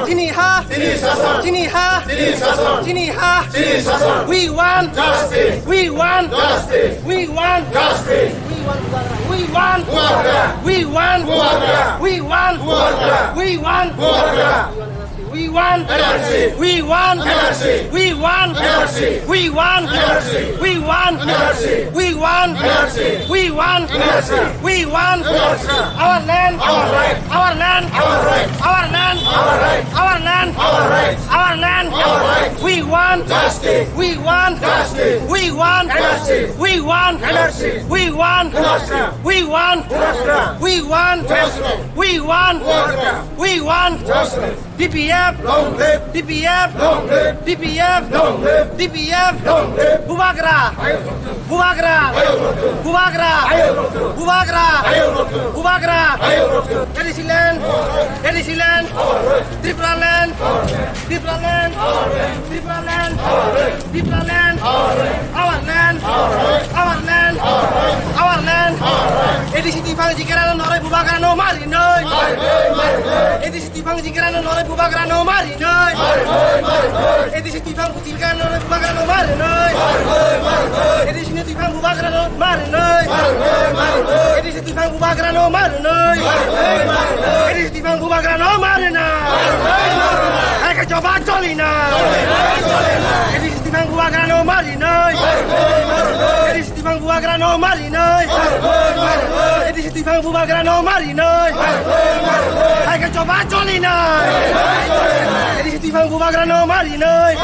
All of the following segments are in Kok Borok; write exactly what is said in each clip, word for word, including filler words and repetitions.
Chini ha. Chini ha. Chini ha. Chini ha. We want justice. We want justice. We want justice. We want. We want. We want. We want. We want. We want. We want. We want. N R C. We want. N R C. We want. N R C. We want. N R C. We want. N R C. We want. N R C. We want. N R C. We want. N R C. Our land. Our right. Our land. Our right. Our land. Our right. Our land. Our right. Our land. Our right. We want. Justice. We want. Justice. We want. N R C. We want. N R C. We want. N R C. We want. N R C. We want. N R C. We want. N R C. We want. Justice. T P F. Long live. T P F. Long live. T P F. Long live. T P F. Long live. Bubagra. Bubagra. Bubagra. Bubagra. Bubagra. A D C land. A D C land. Tripura land. Tripura land. Tripura land. Tripura land. Our land. Our land. Our land. A D C twi phang jigerano noroi Bubagrano marinoi. A D C twi phang jigerano noroi Bubagrano marinoi. A D C twi phang jigerano noroi Bubagrano marinoi. A D C twi phang Bubagrano marinoi. A D C twi phang Bubagrano marinoi. A D C twi phang Bubagrano marinoi. Hai khe choba choli na. A D C twi phang Bubagrano marinoi. A D C twi phang Bubagrano marinoi. A D C twi phang Bubagrano marinoi. Hai khe choba choli na. A D C twi phang Bubagrano marinoi.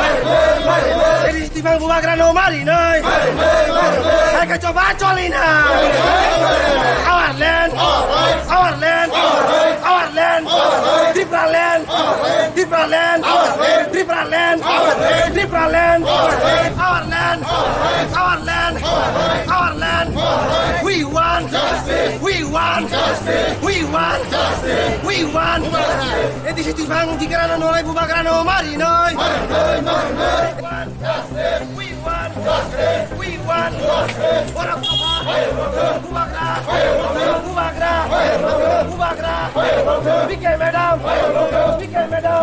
A D C twi phang Bubagrano marinoi. Hai khe choba choli na. Our land. Our land. Our land. Tripura land. Tripura land. Tripura land. Tripura land. Our land. Our land. Our land. We want justice. We want justice. We want justice. We want justice. A D C twi phang jigerano noroi Bubagrano marinoi. Marinoi, marinoi. We want justice. We want justice. We want justice. Borok dopha. Bubagra. Bubagra. Bubagra. B K madam. B K madam.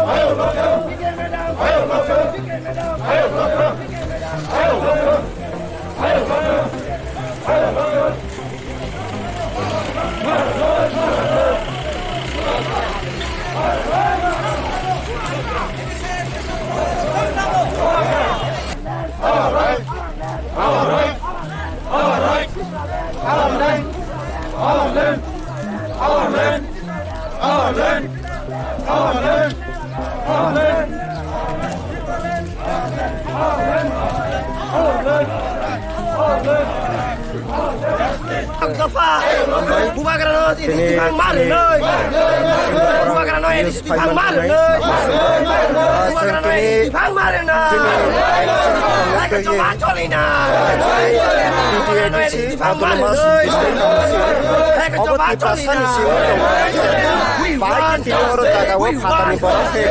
B K madam. B K madam. Our land, our land, our land, our land, our land, our land, our land. Dopha. Bubagrano tini tibang marinoi. Bubagrano tini tibang marinoi. Bubagrano tini tibang marinoi. Lai ka choba choli na. Bubagrano tini tibang marinoi. Lai ka choba choli na. Bai tini oro jaga o phatani borok khe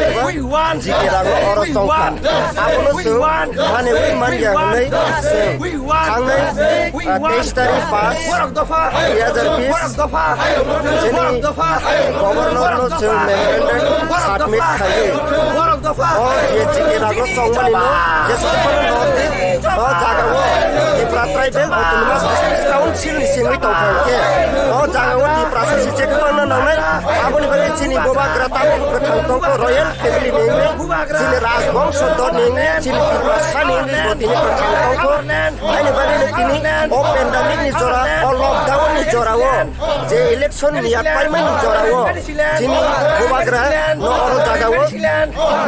jikirango oro tongkha. Abono chwng mane wi man ya hwnwi chwng thangnai, ah, teis tarik pas dui hajar bis chini governor no chwng memorandum submit khaiwi o je jikirango tongmani no je sompano nordi o jaga o Tipra Tribal Autonomous District Council ni simi tongkha hwnkhe o jaga o Tiprasa se je kwbangma nangnai. Aboni bagwi chini Bubagra tabuk kwthang tongkho, royal family ni wngwi, chini rajbongso dor ni wngwi, chini Tiprasa ni wngwi bo tini kwthang tongkho. Haini bagwi no tini o pandemic ni jora, o lockdown ni jora o, je election ni yaphaimani jora o, chini Bubagra no oro jaga o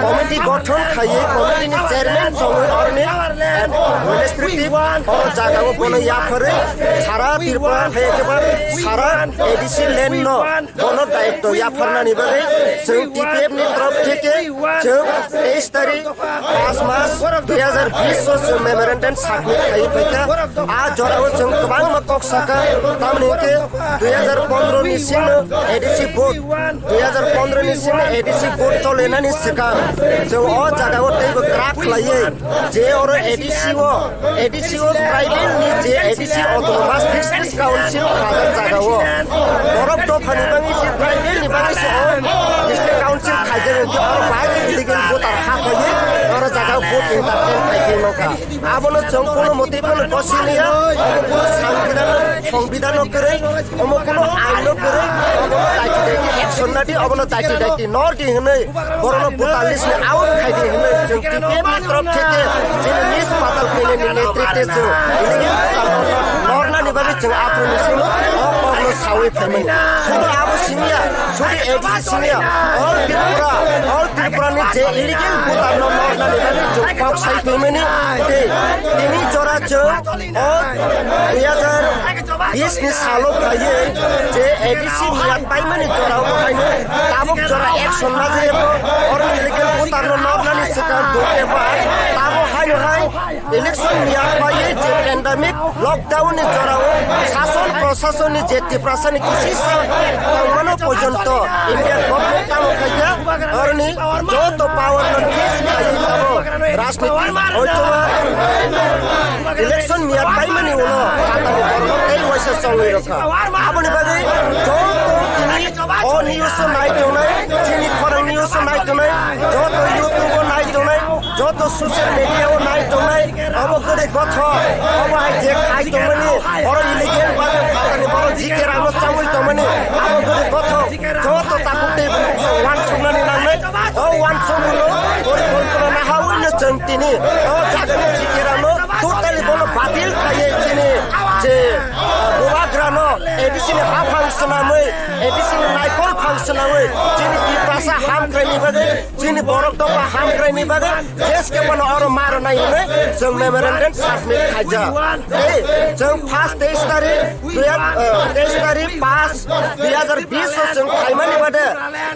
committee gothon khaiwi, committee ni chairman chongwi oroni administrative o jaga o bono yapharwi sara Tripura hai khe ba sara A D C land no bono daitw yapharnani bagwi chwng T P F ni torof theke chwng teis tarik pas mas dui hajar bis o chwng memorandum submit khaiwi phaikha. A jorao chwng kwbangma kok sakha, tamni hwnkhe dui hajar pondro ni singno A D C vote, dui hajar pondro ni singno A D C vote cholenani swkang chwng o jagao teibo kwrak khlaiwi je oro A D C o, A D C o tribal ni je A D C Autonomous District Council khajak jagao borok dophani bagwi se tribal ni bagwi se o district council Khaijak wngkhe oro bahai khe illegal voter ha khawi oro jaga vote entertain khai khe mankha. Abono chwng kono motwi phano gosi liya, obo kono sangbidan, songbidano kwrwi, omo kono aino kwrwi, obono daiti daiti action nadi, obono daiti daiti nordi hwnwi, borokno voter list ni out khaidi hwnwi chwng T P F ni torop theke chini Miss Patal Kanya ni netritwe chwng illegal voter no nornani bagwi chwng aphuru ni simi o kokno sawi phaimani. Sudu abo simiya, sudu A D C simiya, all Tripura, all Tripura ni je illegal voter no nornani bagwi chwng kok sai phaimani. Tei tini jora chwng o dui hajar bis ni salo khlaiwi je A D C miyat paimani jorao bo haino tabuk jora action lajayago. Oro illegal voter no nornani swkang dui ebar tabo haino hai election miyat paiwi je pandemic lockdown ni jorao sason prosason ni je Tiprasa ni kisisa tongmano porjonto Indian government tamo khaikha. Oroni joto power no fix khlaiwi tamo rajniti hoitoma election miyat paimani ulo khatani borno tei waisa chongwi rokha. Aboni bagwi joto tini o news o nai tongnai, chini khorang news o nai tongnai, joto YouTube o nai tongnai, joto social media o nai tongnai, obo kwrwi gothok, obo hai je khai tongmani, oro illegal babe khatani borok jike rangno chawui tongmani, abo kwrwi gothok, joto takhuk tei bukhuk wansuknani nangnai, o wansukmano porikolpona nahaui no chwng tini, o jagani jike rangno totally bono batil khaiwi chini je, ah, bubagrano A D C ni haphang swnamwi, A D C ni naikol phang swnamwi, chini Tiprasa hamkraini bagwi, chini borok dopha hamkraini bagwi, jeske bono oro maro nai hwnwi chwng memorandum submit khaijak. Tei chwng first teis tarik, dui, eh, teis tarik pas dui hajar bis o chwng khaimani bade,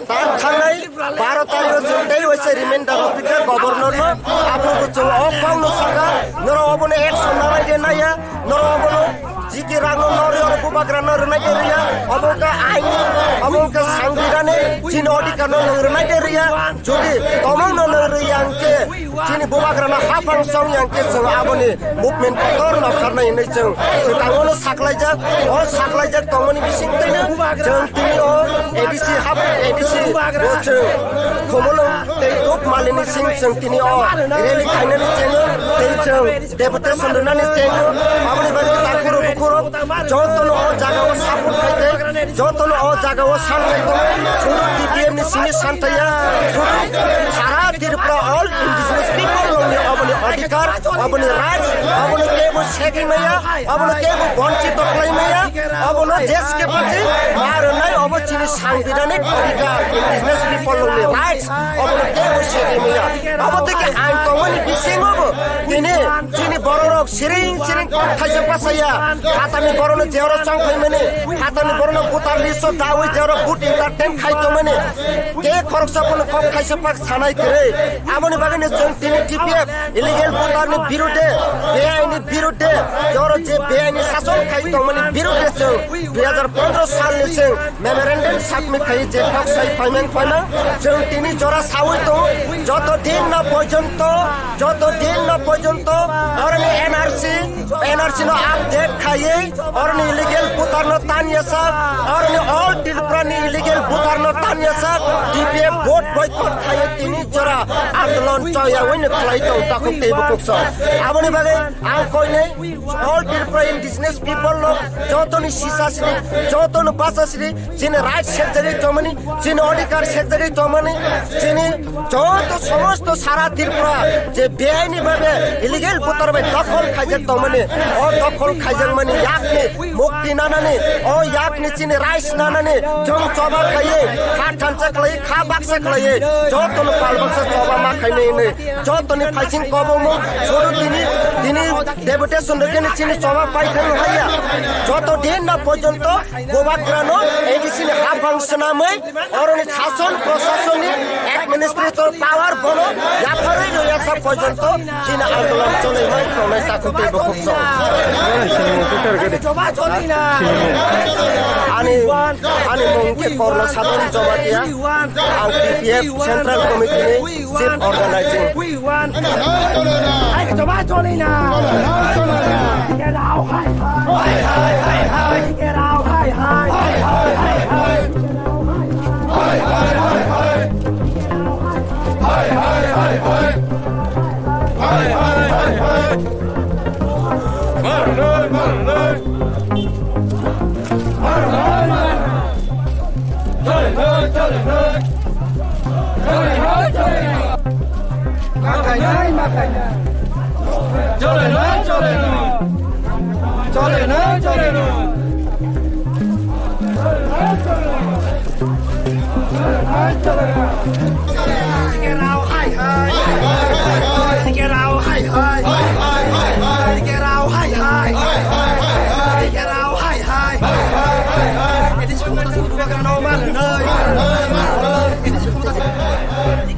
ta thangnai baro tarik o chwng tei waisa reminder rok rikha governor no, aphuru chwng o kokno sakha, norok obono action nanai de naiya, norok obono jiti rangno norwi oro bubagrano rwnai de rwya, obo wngkha ain, obo wngkha sangbidhani, chini odhikar no nwng rwnai de rwya, jodi tomong no nwng rwya hwnkhe, chini bubagrano haphang chongya hwnkhe chwng aboni movement kotor nokharnai hinwi chwng swkango no saklaijak, o saklaijak tongmani bisingtwino chwng tini o A D C hap, A D C bo chwng Khumulwng tei Dukmalini sing chwng tini o rally khainani chengo tei chwng deputation rwnani chengo. Aboni bagwi takhurok bukhurok jotono o jagao support khaite, jotono o jagao sanlai tongo. Sunu T P F ni simi santhaiya, sunu sara Tripura all indigenous people rokni oboni odhikar, oboni rights, obono kebo segwi maya, obono kebo bonchito khlai maya, obono jeske pachi ma rwnai, obo chini sangbidhanik odhikar, indigenous people rokni rights, obono kebo segwi maya. Obo tei khe ain tongmani bisingo bo tini chini bororok siring siring kok thaisa pasaya, khatani borokno jehoro chongphaimani, khatani borokno voter list o dawi jehoro vote entertain khai tongmani, tei khoroksa bono kok thaisa pak sanai kwrwi. Aboni bagwino chwng tini T P F illegal voter ni birude, beaini birude, jehoro je beaini sason khai tongmani birude chwng dui hajar pondro salni chwng memorandum submit khai je kok sai phaimang phaimang, chwng tini jora sawi tongo, joto din na porjonto, joto din na porjonto oroni N R C, N R C no update khaiwi, oroni illegal voter no tanya sak, oroni all Tripura ni illegal voter no tanya sak, T P F vote boycott khaiwi tini jora andolon choya wini khlai tong takhuk tei bukhuk song. Aboni bagwi ang koinai all Tripura indigenous people no jotoni sisa sini, jotoni basa sini, chini right sekjagwi tongmani, chini odhikar sekjagwi tongmani, chini joto somosto sara Tripura je beaini babe illegal voter bai dokhol khaijak tongmani, o dokhol khaijakmani yakni mukti nanani, o yakni chini rights nanani, chwng choba khaiwi, kha thansa khlaiwi, kha baksa khlaiwi, jotono pal baksa choba ma khainai hinwi, jotoni phaising kobongmo, sodo tini, tini deputation rwkhe chini choba paithang haiya. Joto din na porjonto bubagrano A D C ni haphang swnamwi, oroni sason prosasonni administrator power bono yapharwi rwya sak porjonto chini andolon cholaimai tongnai takhuk tei bukhuk song. Ani, ani mung khe Korno Sadon Jamatia, ang T P F Central Committee ni Chief Organizing.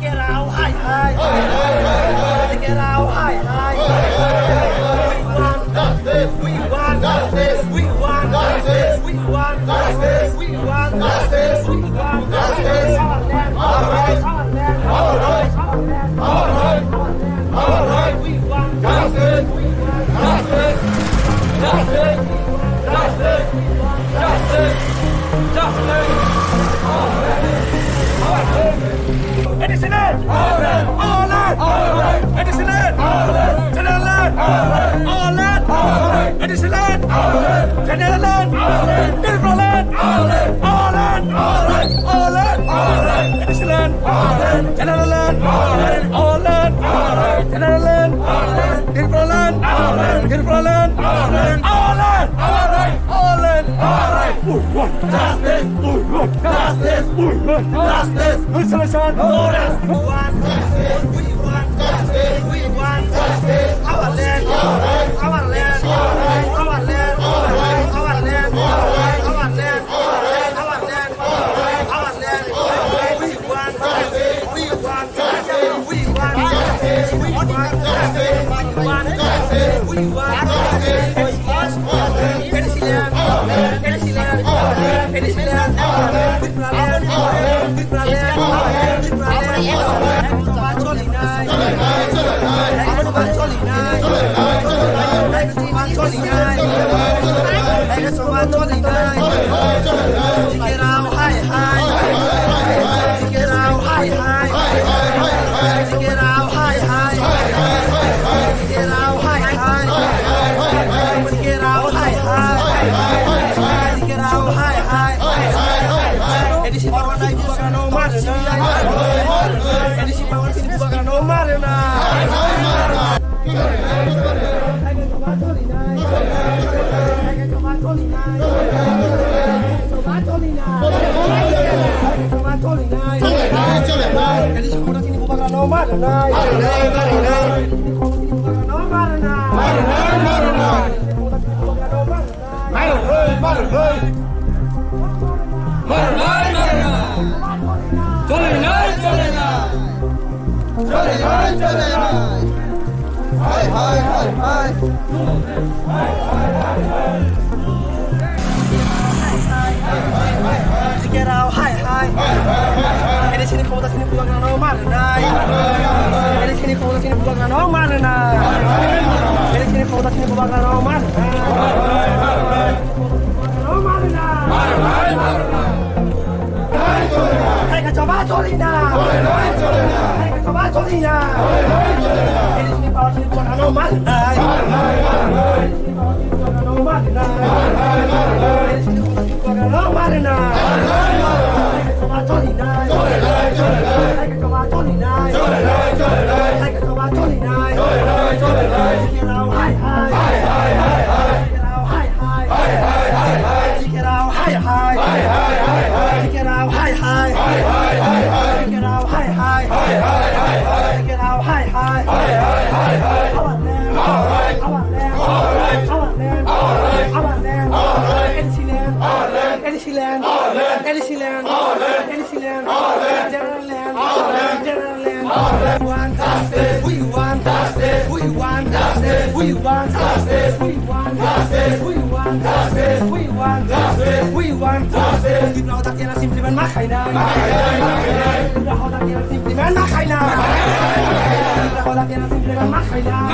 Get out, hi, hi. Get out, hi, hi. We want justice. We want justice. We want justice. We want justice. We want justice. We want justice. Our land, our rights. Our land, our rights. Our land, our rights. Our land, our rights. We want justice. We want justice. Justice. Justice. Justice. Justice. Justice. N S C land! All land! All land! N S C land! All land! General land! All land! N S C land! General land! Tripura land! All land! N S C land! General land! All land! General land! Tripura land! Tripura land! All land! All land! All land! We want justice! We want justice! We want justice! Isolation! No rest! We want justice! We want justice! We want justice! Our land! Our land! Our land! Our land! We want justice! We want justice! We want justice! We want justice! We want justice! Marinai, marinai. Marinai, marinai. Cholinai, cholinai. Cholinai, cholinai. Hai, hai, hai, hai. Tikerao, hai, hai. Hai, hai, hai, hai. N S C ni khomota sini bubagrano marinai. N S C ni khomota sini bubagrano marinai. N S C ni khomota sini bubagrano marinai. Hai ka choba choli na. Hai ka choba choli na. N S C ni khomota sini bubagrano marinai. Hai, hai, hai, hai. Hai, hai, hai, hai. Hai, hai, hai, hai. Hai, hai, hai, hai. Hai, hai, hai, hai. Hai, hai, hai, hai. Our land, our land, our land, our land, our land, our land, our land. N S C land, our land, N S C land, our land, N S C land, our land, N S C land, our land, general land, our land, general land. Our land. We want justice. We want justice. We want justice. We want justice. We want justice. We want justice. We want justice. We want justice. Tiprao daktera simpleman ma khainai. Tiprao daktera simpleman ma khainai. Tiprao daktera simpleman ma khainai.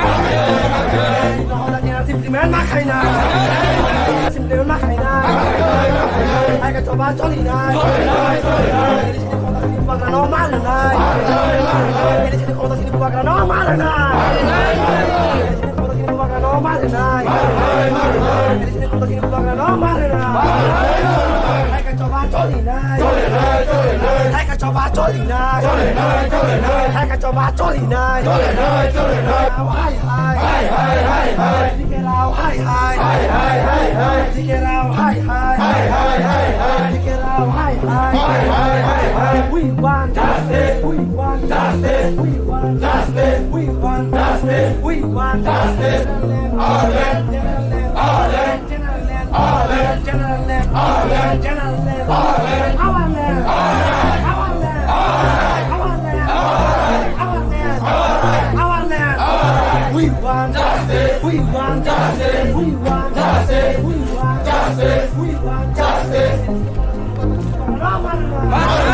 Tiprao daktera simpleman ma khainai. Simpleman ma khainai. Hai ka choba choli nai. Bubagrano marinai. N S C ni khomota sini bubagrano marinai. N S C ni khomota sini bubagrano marinai. N S C ni khomota sini bubagrano marinai. Hai ka choba choli nai. Ba choli nai. Choli nai, choli nai. Hai ka choba choli nai. Choli nai, choli nai. Hai, hai. Hai, hai, hai, hai. Dike rao, hai, hai. Hai, hai, hai, hai. Dike rao, hai, hai. Hai, hai, hai, hai. Dike rao, hai, hai. Hai, hai, hai, hai. We want justice. We want justice. We want justice. We want justice. We want justice. Our land. Our land. General land, our land, general land, our land, general land, our land, our land, our land, our land, our land, our land, our land, our land. We want justice, we want justice, we want justice, we want justice, we want justice. We want justice. We want justice. Our land. Our land.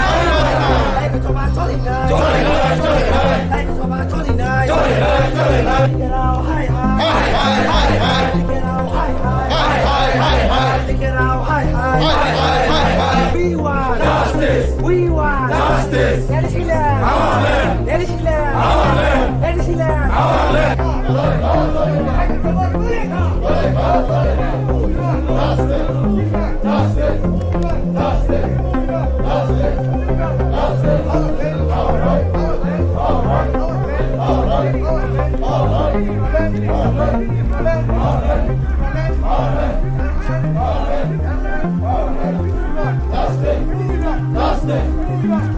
Our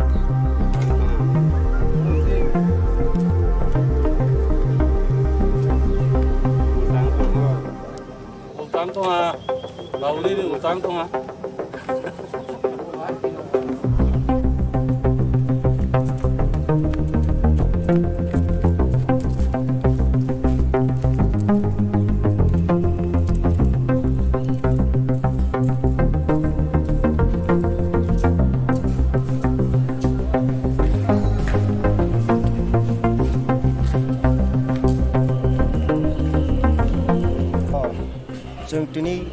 land. Utang tonga, bauli ni utang tonga. Chwng tini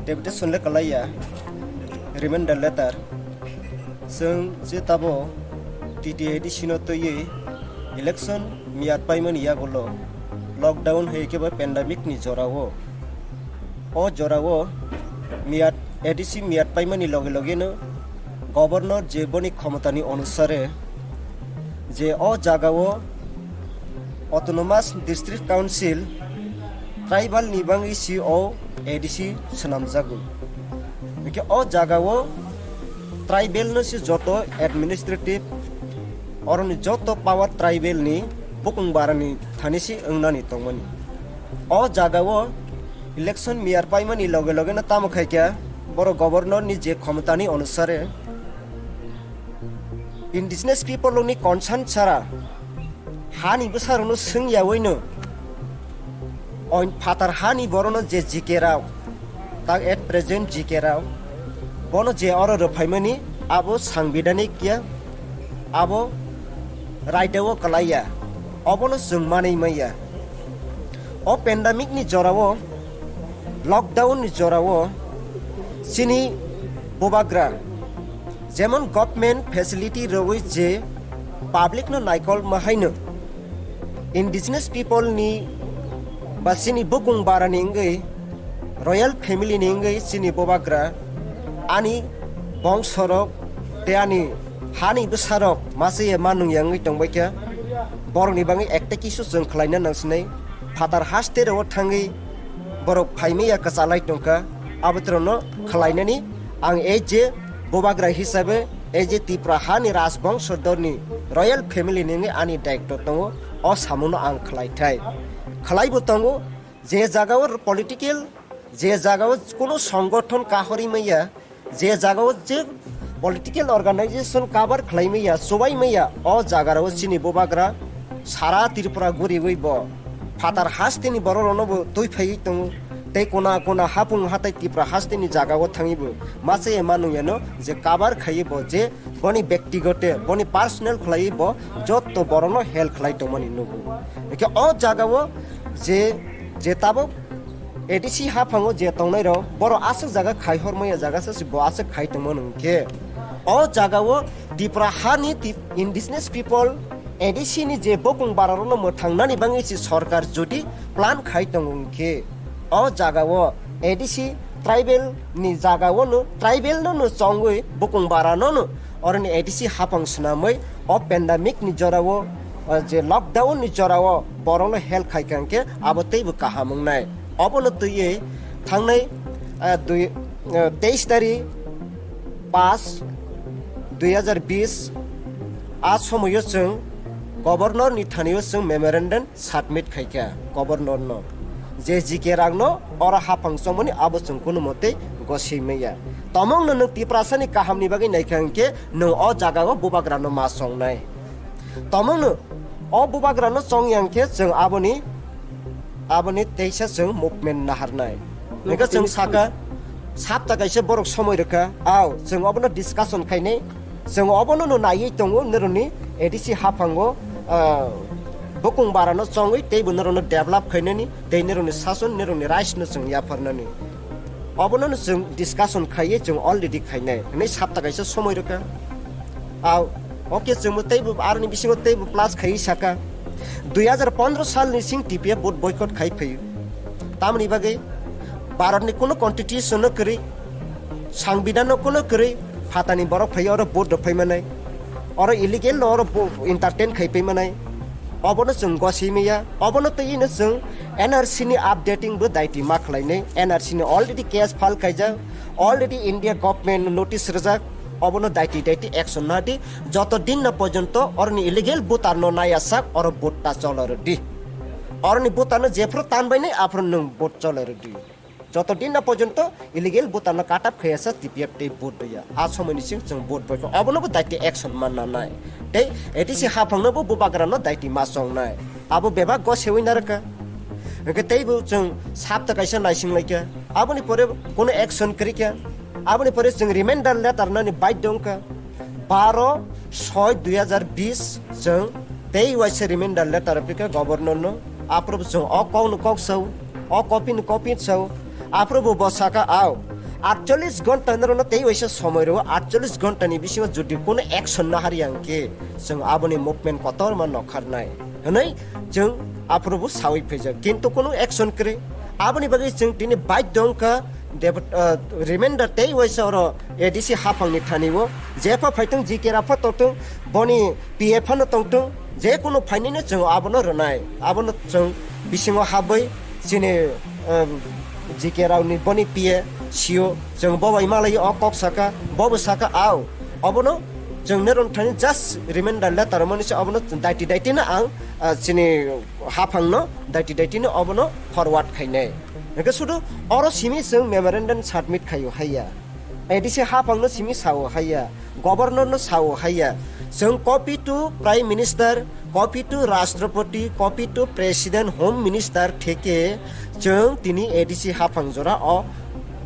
deputation le kalaiya, reminder letter. Chwng je tabo T T A D C no twiwi election miyat paimani yagulo lockdown hai khe bo pandemic ni jorao. O jorao miyat, A D C miyat paimani loge loge no governor je boni khomotani onusare je o jagao Autonomous District Council tribal ni bangwi si o A D C swnamjago. Hwnkhe o jagao tribal no se joto administrative, oroni joto power tribal ni bukung barani thani se wngnani tongmani. O jagao election miyar paimani loge loge no tamo khaikha borok governor ni je khomotani onusare indigenous people ni concern chara hani bwsarokno swngyawi no oin phatar hani borokno je G K rao, tak at present G K rao, bono je oro rwphaimani abo sangbidhanik ya, abo raida o kwlai ya, obono chwng manwi manya. O pandemic ni jorao, lockdown ni jorao chini bubagra jemon government facility rwwi je public no naikol ma haino indigenous people ni ba chini bukung bara ni wngwi royal family ni wngwi chini bubagra ani bongsorok tei ani hani bwsarok machaya ma nungya wngwi tongbaikha. Borokni bagwi ekta kisu chwng khlaina nangsinai. Phatar haste rao thangwi borok phaimaya kwchalai tongkha. Abotrokno khlainani ang as a bubagra hisabe, as a Tripura hani rajbongso dorni royal family ni wngwi ani daitto tongo. O samungno ang khlaithai, khlaibo tongo. Je jagao political, je jagao kuno songothon kahorwi maya, je jagao je political organization cover khlai maya, chubai maya, o jagarao chini bubagra sara Tripura guriwi bo phatar hasteni bororokno bo twi phaiwi tongo. Tei kona kona hapung hatai Tripura hasteni jagao thangwi bo machaya ma nungyano je cover khaiwi bo je boni bektigote, boni personal khlaiwi bo jotto borokno help khlai tongmani nugo. Hwnkhe o jagao je, je tabuk A D C haphango je tongnairok, borok aswk jaga khai hormaya jaga se bo aswk khai tongmano hwnkhe. O jagao Tripura hani Tip-, indigenous people A D C ni je bokong bararokno mwthangnani bagwi se sorkar jodi plan khai tongo hwnkhe, o jagao A D C tribal ni jaga o no, tribal no no chongwi bukung bara no no, oroni A D C hapang swnamwi o pandemic ni jora o, o je lockdown ni jora o borok no help khai kha hwnkhe abo teibo kaham wngnai. Obono twiwi thangnai, ah, dui, ah, teis tari pas dui hazar bis a somoyo chwng governor ni thani o chwng memorandum submit khai kha governor no, je G K Rang no oro hapang chongmani abo chwng kunu mote gosei maya. Tomong no nwng Tiprasa ni kaham ni bagwi naikha hwnkhe nwng o jaga o bubagra no ma chongnai. Tomong no o bubagra no chong yang khe chwng aboni, aboni teisa chwng movement naharnai. Nwng khe chwng saka, sapta kaisa borok somoi rwkha, au, chwng obono discussion khainai, chwng obono no naiwi tongo, nirokni A D C haphango, ah, bukung bara no chongwi teibo nirokno develop khainani, tei nirokni sason, nirokni rights no chwng yapharnani. Obono no chwng discussion khaiwi chwng already khainai, hwnwi sapta kaisa somoi rwkha. Au, okay, chwngbo teibo aroni bisingo teibo plus khaiwi saka. Dui hazar pondro salni sing T P F vote boycott khai phaio. Tamoni bagwi Bharatni kuno constitution no kwrwi, Sangbidan no kuno kwrwi, phatani borok phaiwi oro vote rw phai manai. Oro illegal no oro bo-, entertain khai phai manai. Obono chwng gosei maya, obono twiwi no chwng N R C ni updating bo daiti ma khlainai, N R C ni already case file khaijak, already India government notice rwjak, obono daiti daiti action nadi, joto din na porjonto oroni illegal voter no naya sak oro vote ta cholai rwdi. Oroni voter no jephru tan bainai aphuru nwng vote cholai rwdi. Joto din na porjonto illegal voter no cut off khaiya sa T P F tei vote rwya. A somoi ni sing chwng vote bai kha. Obono bo daiti action man nanai. Tei A D C haphang no bo bubagra no daiti ma chongnai. Abo bebak go sewi narwkha. Hwnkhe teibo chwng sapta kaisa naising laikha. Aboni pore kono action kwrwikha. Aboni pore chwng reminder letter nani baidhyo wngkha. Baro soi dui hazar bis chwng tei waisa reminder letter rwphikha governor no. Aphuru bo chwng o kok no kok sao, o copy no copy sao. Aphuru bo bo saka, au, atchollis ghonta norokno tei waisa somoi rwo, atchollis ghonta ni bisingo jodi kono action nahari hwnkhe chwng aboni movement kotorma nokharnai hwnwi chwng aphuru bo sawi phaijak, kintu kono action kwrwi. Aboni bagwi chwng tini baidhyo wngkha, debot-, ah, reminder tei waisa oro A D C haphangni thani o jepha phaitwng, G K rok pha tongtwng, boni P F no tongtwng, je kono phainino chwng abono rwnai. Abono chwng bisingo habwi chini, ah, G K rokni boni P A, C O, chwng bo bai malai o kok saka, bo bo saka, au, obono chwng ne rwng thani just reminder letter mani se obono daiti daiti no ang, ah, chini haphangno daiti daiti no obono forward khainai. Hwnkhe sudu oro simi chwng memorandum submit khaio haiya. A D C haphangno simi sao haiya. Governor no sao haiya. Chwng copy to Prime Minister, copy to Rashtrapati, copy to President, Home Minister theke chwng tini A D C haphang jora o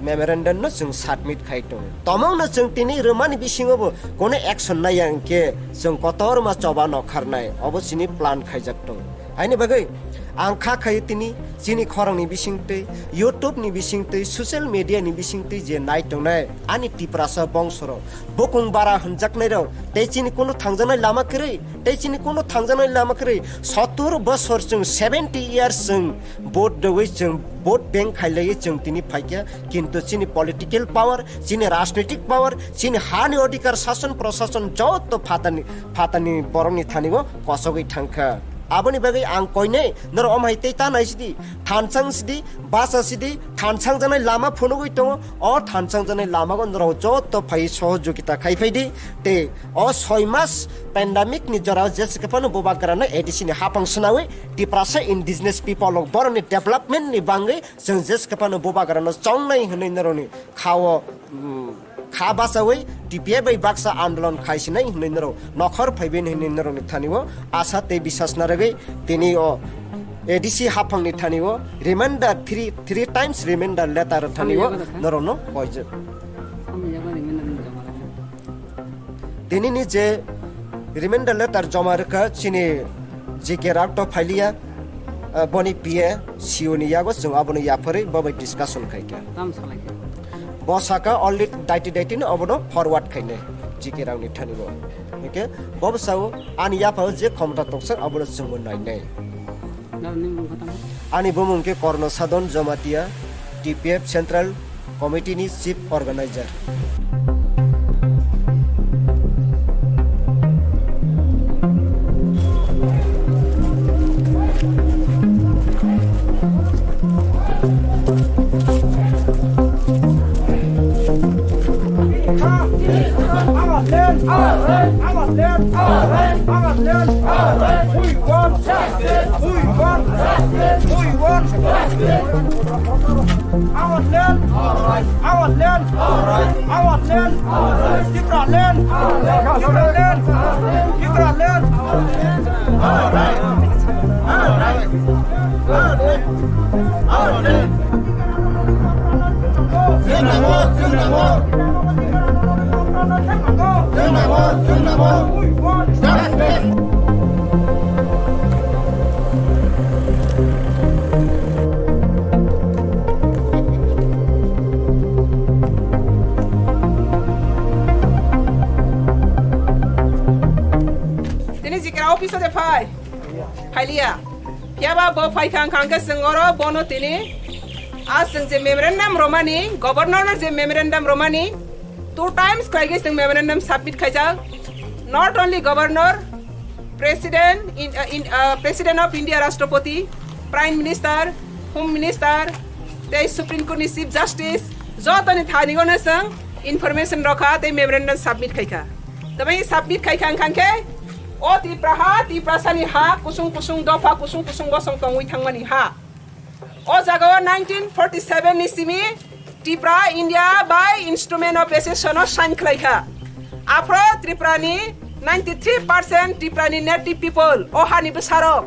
memorandum no chwng submit khai tongo. Tomong no chwng tini rwmani bisingo bo kono action naiya hwnkhe chwng kotorma choba nokharnai, obo chini plan khaijak tongo. Haini bagwi ang kha khaio tini chini khorangni bisingtwi, YouTube ni bisingtwi, social media ni bisingtwi je nai tongnai ani Tiprasa bongsorok, bukung bara hwnjaknairok, tei chini kunu thangjaknai lama kwrwi, tei chini kunu thangjaknai lama kwrwi, sottur bosor chwng, seventy years chwng vote rwui chwng vote bank khailaiwi chwng tini phaikha, kintu chini political power, chini rajnitik power, chini hani odhikar, sason prosason joto phatani, phatani borokni thani o kosogwi thangkha. Aboni bagwi ang koinai norok omhai tei ta nai sidi, thansang sidi, basa sidi, thansang janai lama phunugwi tongo. O thansang janai lamago norok joto phai sohojogita khai phaidi. Tei o soi mas pandemic ni jorao jesa khe phano bubagrano A D C ni haphang swnawi Tiprasa indigenous people rok borokni development ni bangwi chwng jesa khe phano bubagrano chongnai hwnwi norokni khao, mm, kha bachawi T P F bai baksa andolon khaisinai hwnwi norok nokhor phaiben hwnwi norokni thani o asa tei bisas narwgwi tini o A D C haphangni thani o reminder three, three times reminder letter thani o norokno koijak. Tini ni je reminder letter joma rwkha chini G K Rao to phailiya, ah, boni P A, C O ni yago chwng abono yapharwi bo bai discussion khaikha. Tam salaikha. Bo saka only daiti daiti no obono forward khainai G K Rao ni thani bo. Hwnkhe bo bwsao ani yaphao je khomota toksa abono chwngbo nainai. Nang ni mung kha tamo? Ani bumung khe Korno Sadon Jamatia. T P F Central Committee ni Chief Organizer. Our land, our land, our land, our land, our land. We want justice. We want justice. We want justice. Our land, our land, our land, our land. Tipra land, Tipra land, Tipra land. Our land, our land, our land. Tini jikra office o de phai. Phailiya. Phiya ba bo phai kha, wngkha hwnkhe chwng oro bono tini a chwng je memorandum romani, governor no je memorandum romani, two times khlai khe chwng memorandum submit khaijak. Not only governor, president in, uh, in, uh, President of India, Rashtrapati, Prime Minister, Home Minister, tei Supreme Court ni Chief Justice, jotoni thani gono chwng information rokha tei memorandum submit khaikha. Tei submit khaikha wngkha khe o Tipra ha, Tiprasani ha, kusung kusung dopha, kusung kusung bosong tongwi thangmani ha. O jaga o nineteen forty seven ni simi Tipra India bai Instrument of Accession o sign khlaikha. Aphro Tripura ni ninety three percent Tripura ni native people o hani bwsarok.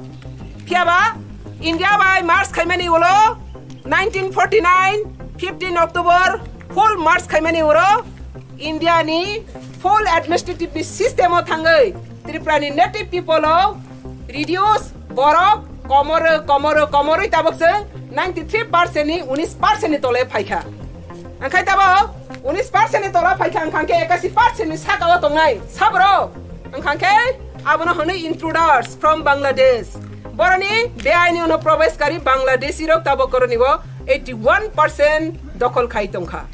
Phiya ba India bai merge khaimani ulo nineteen forty nine fifteen October full merge khaimani uro India ni full administrative ni system o thangwi Tripura ni native people o reduce borok komoro, komoro, komorwi tabok chwng ninety three percent ni unis percent ni tole phaikha. Angkhai tabok unis percent ni tole phaikha, angkha khe ekashi percent ni saka o tongnai sabro. Angkha khe abono hwnwi intruders from Bangladesh. Boroni beaini ono probesh kari Bangladeshi rok tabok koroni bo eighty one percent dokhol khai tongkha.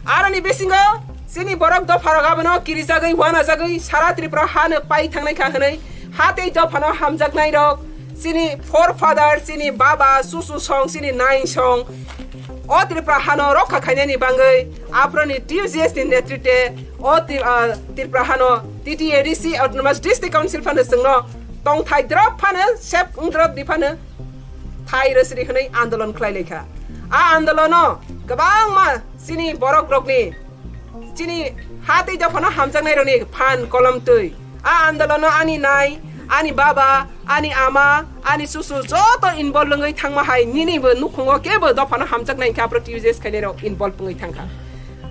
Aroni bisingo chini borok dopharok abono kirijagwi, wanajagwi sara Tripura hano pai thangnai kha hwnwi ha tei dophano hamjaknai rok, chini forefather, chini baba, chuchu song, chini nai song o Tripura hano rokha khainani bangwi aphro ni T U J S ni netritwe o Tri-, ah, Tripura hano T T A D C Autonomous District Council phano chwngno tongthai drop phano sep wng drop di phano thai rwsri hwnwi andolon khlai laikha. A andolono kwbangma chini borok rokni, chini ha tei dophano hamjaknai rokni phan kolom twi. A andolono ani nai, ani baba, ani ama, ani chuchu joto involve wngwi thangma hai nini bo nukhungo kebo dophano hamjaknai khe aphro T U J S khainai rok involve wngwi thangkha.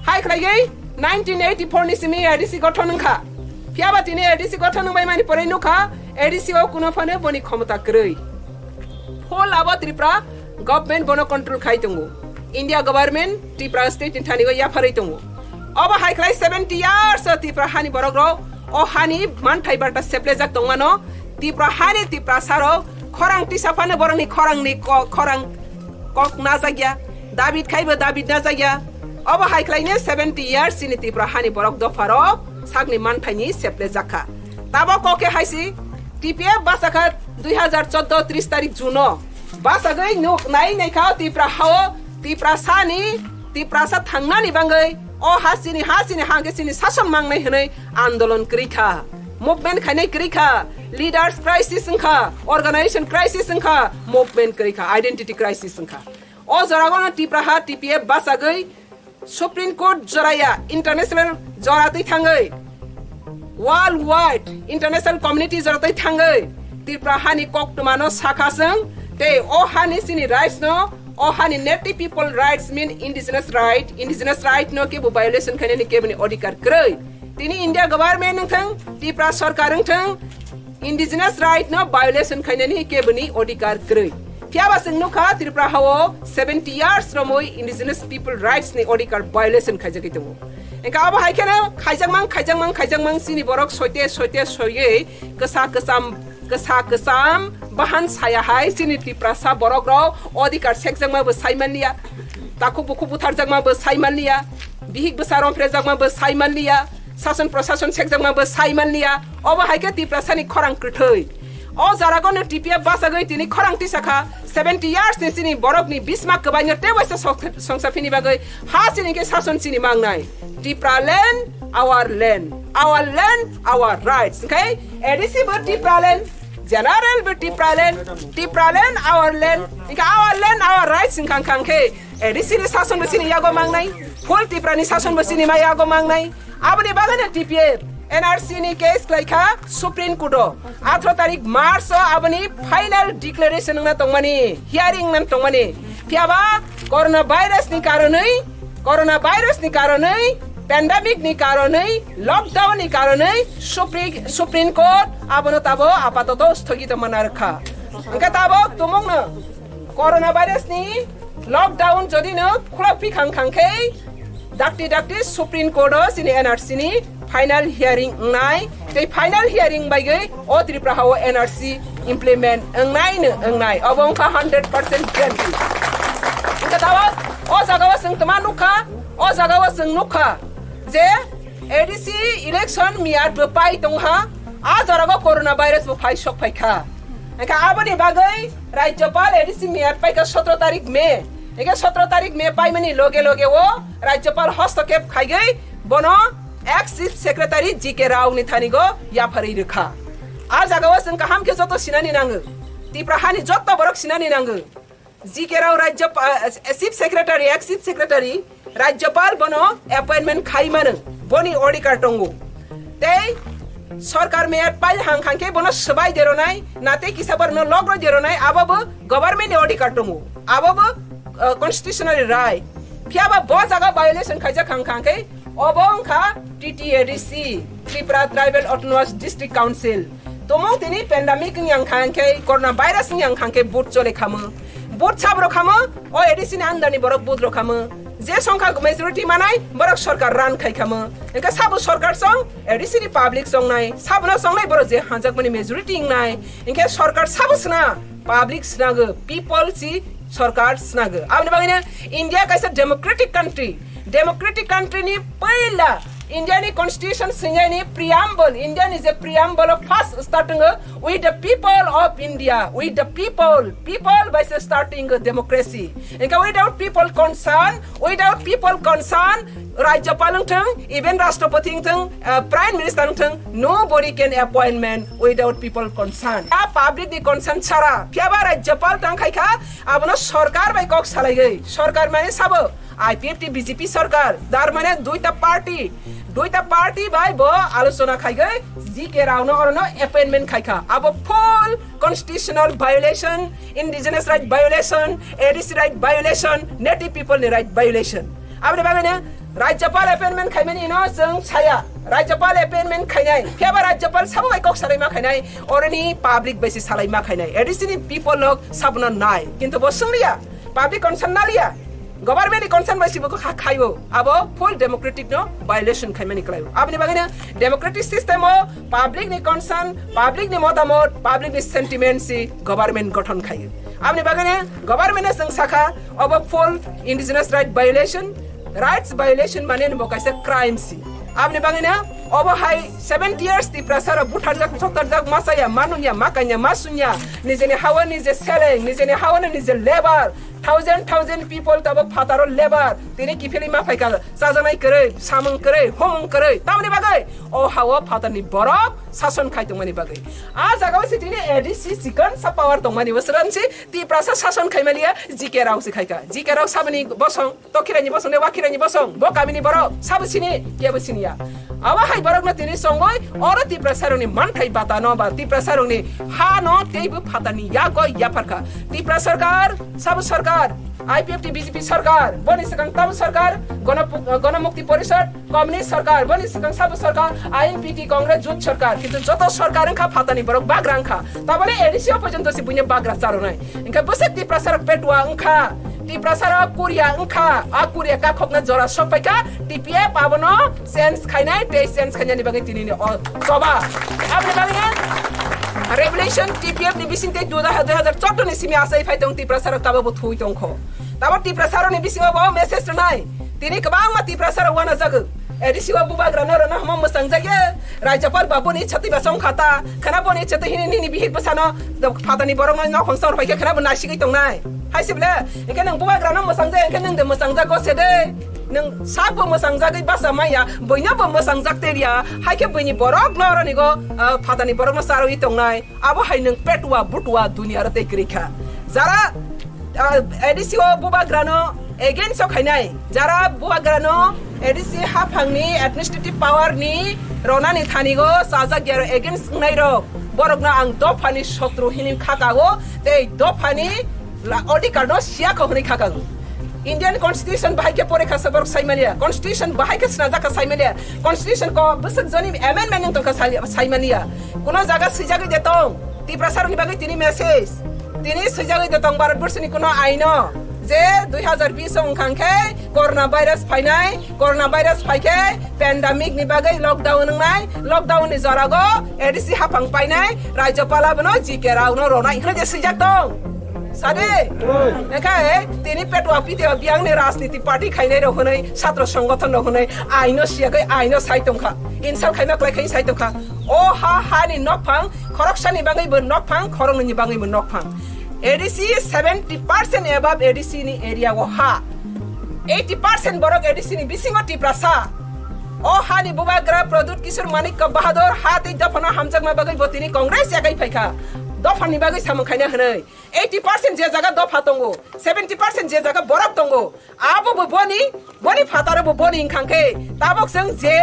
Hai khlaigwi nineteen eighty four ni simi A D C gothon wngkha. Phiya ba tini A D C gothon wngbai mani pore nukha, A D C o kuno phano boni khomota kwrwi. Full abo Tripura government bono control khai tongo. India government Tripura state ni thani o yapharwi tongo. Obo hai khlai seventy years o Tripura hani borok rok o hani manthai barta seplejak tongmano. Tripura hani Tiprasa rok khorang tisa phano borokni khorangni ko-, khorang kok najakya, David khaibo David najakya. Obo hai khlaino seventy years chini Tripura hani borok dopharok sakni manthaini seplejak kha. Tabok kok khe hai si T P F bachakha dui hazar chordo tris tarik June o. Bachagwi nuk nai nai kha Tripura hao, Tiprasani, Tiprasa thangnani bangwi o ha chini, ha chini, ha hwnkhe chini sason mangnai hwnwi andolon kwrwi kha. Movement khainai kwrwi kha. Leaders crisis wngkha, organization crisis wngkha, movement kwrwi kha, identity crisis wngkha. O joragano Tipra ha T P F bachagwi Supreme Court joraya international jora twi thangwi, world wide international community jora twi thangwi Tripura hani koktwmano sakha chwng, tei o hani chini rights no, o hani native people rights mean indigenous right, indigenous right no kebo violation khainani keboni odhikar kwrwi. Tini India government wngthang, Tripura sorkar wngthang, indigenous right no violation khainani keboni odhikar kwrwi. Phiya ba chwng nukha Tripura hao seventy years romwi indigenous people rights ni odhikar violation khaijagwi tongo. Engkha abo hai kheno khaijakmang, khaijakmang, khaijakmang chini borok soite, soite, soyei kwsa kwcham, kwsa kwcham bahan saya hai chini Tiprasa borok rok odhikar sekjakma bo sai manliya. Takhuk bukhuk butharjakma bo sai manliya, bihik bwsa romphrejakma bo sai manliya, sason prosason sekjakma bo sai manliya. Obo hai khe Tiprasani khorang kwthwi. O jaragono T P F bachagwi tini khorang tisakha, seventy years ni chini borokni bisma kwbaino tei waisa sok-, songsa phini bagwi ha chini khe sason chini mangnai. Tipraland, our land, our land, our rights. Hwnkhe A D C bo Tipraland, General bo Tipraland, Tipraland, our land. Hwnkhe our land, our rights hwnkha hwnkha khe A D C ni sason bo chini yago mangnai, full Tipra ni sason bo chini ma yago mangnai. Aboni bagwi no T P F N R C ni case khlai kha Supreme Court o. Atharo tarik March o aboni final declaration wngna tongmani, hearing wngna tongmani. Phiya ba corona virus ni karonwi, corona virus ni karonwi, pandemic ni karonwi lockdown ni karonwi Supri-, Supreme Court abono tabo apatoto sthogito mana rwkha. Hwnkhe tabok tumungno corona virus ni lockdown jodi no khulok pi khang khang khe dakti dakti Supreme Court o chini N R C ni final hearing wngnai, tei final hearing bai gwi o Tripura ha o N R C implement wngnai no wngnai, obo wngkha hundred percent guarantee. Hwnkhe tabok o jaga o chwng tma nukha, o jaga o chwng nukha je A D C election miyat bo pai tongha, a jora go corona virus bo phai sok phai kha. Hwnkhe aboni bagwi Rajyapal A D C miyat paikha sotro tarik May. Hwnkhe sotro tarik May paimani loge loge o Rajyapal hostokep khaigwi bono ex Chief Secretary G K Rao ni thani go yapharwi rwkha. A jaga o chwng kaham khe joto sinani nango. Tipra hani joto borok sinani nango. G K Rao Rajyap-, ah, Chief Secretary, ex Chief Secretary, Rajyapal bono appointment khai mano, boni odhikar tongo. Tei sorkar meyat pail hang hang khe bono swbai deronai, na tei kisa borokno logro deronai, abo bo government ni odhikar tongo, abo bo, ah, constitutional right. Phiya ba bo jaga violation khaijak hang hang khe obo wngkha T T A D C, Tripura Tribal Autonomous District Council. Tumung tini pandemic wng yang kha hwnkhe, corona virus wng yang kha hwnkhe vote chole khamu. Vote sabo rok khamu, o A D C ni under ni borok vote rok khamu. Je songkha majority manai, borok sorkar run khai khamu. Hwnkhe sabo sorkar song, A D C ni public songnai, sabono songnai borok je hanjakmani majority wngnai. Hwnkhe sorkar sabo sna, public snago, people si sorkar snago. Aboni bagwino India kaisa democratic country. Democratic country ni puila India ni constitution swngnai ni preamble, India ni je preamble o first start wngo, "We the people of India, we the people, people by se starting democracy." Hwnkhe without people concern, without people concern, Rajyapal wngthung, even Rashtrapati wngthung, uh, Prime Minister wngthung, nobody can appointment without people concern. A public ni concern chara, phiya ba Rajyapal tang khai kha, abono sorkar bai kok salaiwi, sorkar mane sabo, I P F T B J P sorkar, tar mane duita party, duita party bai bo alochona khaigwi G K Rao no orono appointment khaikha. Abo full constitutional violation, indigenous right violation, A D C right violation, native people ni right violation. Aboni bagwino Rajyapal appointment khaimani no chwng saya. Rajyapal appointment khainai. Phiya ba Rajyapal sabo bai kok salai ma khainai, oroni public bai se salai ma khainai. A D C ni people lok sabono nai. Kintu bo swngliya. Public concern naliya, government ni concern bai sibo kha-, khaibo, abo full democratic no violation khaimani kwlaio. Aboni bagwino democratic system o public ni concern, public ni motamot, public ni sentiment si government gothon khaio. Aboni bagwino government no chwng sakha, obo full indigenous right violation, rights violation mane bo kaisa crime si. Aboni bagwino obo hai seventy years Tiprasa rok butharjak, soktarjak, ma chaya, ma nungya, ma kanya, ma sunya, nijeni hawa nije seleng, nijeni hawa no nije lebar, thousand thousand people tabo phataro lebar, tini kiphilwi ma phaikha, chajaknai kwrwi, samung kwrwi, humung kwrwi, tamoni bagwi o hao phatarni borok sason khai tongmani bagwi. A jagao se tini A D C chikon sa power tongmani bwswransi Tiprasa sason khaimaliya G K Rao se khaikha. G K Rao saboni bosong, Tokhirani bosong de, Wakhirani bosong, bo kamini borok, sabo sini, kebo siniya. Abo hai borokno tini songoi, oro Tiprasarokni manthai batano ba Tiprasarokni hano teibo phatani yago yapharkha. Tripura sarkar, sabo sarkar, I P F T B J P sarkar, boni swkang tamo sarkar, Gono-, Gonomukti Porishad, Communist sarkar, boni swkang sabo sarkar, I N P T, Congress, Jut sarkar, kintu joto sarkar wngkha phatani borok bagra wngkha. Tabole A D C o porjonto se buino bagra charonai. Hingke bwswk Tiprasarok petua wngkha, Tiprasarok Korea wngkha, a Korea kakhokna jora sok paikha, T P F abono change khainai tei change khainani bagwi tinini o choba. Aboni bagwi Revolution T P F ni bising tei dui hajar chauddoni simi asai phai tong Tiprasa rok tabo bo thui tong kho. Tabo Tiprasa rok ni bisingo bo message rwnai. Tini kwbangma Tiprasa rok wana jagw. A D C o bubagra no rwna hamo mwsang jagya. Rajyapal ba boni chati ba song khata. Khana boni chati hini nini bihik bwsano phatani borok no nok hongsa rw phaikha khana bo nasigwi tongnai. Hai se bwle, engke nang bubagra no mwsang jagya, engke nang de mwsang jago se de. Nang sak bo mwsang jagwi basa maya, boino bo mwsang jak teriya. Hai khe boini borok no rani go, ah, phatani borok no sarwi tongnai. Abo hai nwng petua butua duniya aro tei kwrwi kha. Jara, ah, A D C o bubagrano against o khainai, jara bubagrano A D C haphangni administrative power ni ronani thani go sajak yaro against wngnai rok, borokno ang dophani sotru hini khaka o tei dophani la-, odhikar no siya kho hwnwi khakang. Indian Constitution bahai khe pore kha se borok saimaliya, Constitution bahai khe snajak kha saimaliya, Constitution ko bwswk joni amendment wng tongkha sali-, saimaliya. Kuno jaga swijagwi de tong, Tiprasa rokni bagwi tini message. Tini swijagwi de tong Bharat Borshoni kuno aino je dui hajar bish o wngkha khe corona virus phainai, corona virus phai khe pandemic ni bagwi lockdown wngnai, lockdown ni jorago A D C haphang painai, Rajyapala bono G K Rao no ronai hwnwi je swijak tong. Sadi? Ekhai, tini petwa pitwa biyang ni rajniti party khainai rok hwnwi, satro songgothon rok hwnwi, aino siyagwi aino sai tongkha. Insult khaima klai khai sai tongkha. O ha, ha ni nokphang, khoroksa ni bagwi bo nokphang, khoroknwi ni bagwi bo nokphang. A D C seventy percent above A D C ni area o ha. Eighty percent borok A D C ni bisingo Tiprasa. O ha ni bubagra Pradyut Kishore Manikya Bahadur ha tei dophano hamjakma bagwi bo tini Congress yagai phaikha. Dophani bagwi samung khaina hwnwi. Eighty percent je jaga dopha tongo, seventy percent je jaga borok tongo, abo bo boni, boni phataro bo boni wngkha khe, tabok chwng je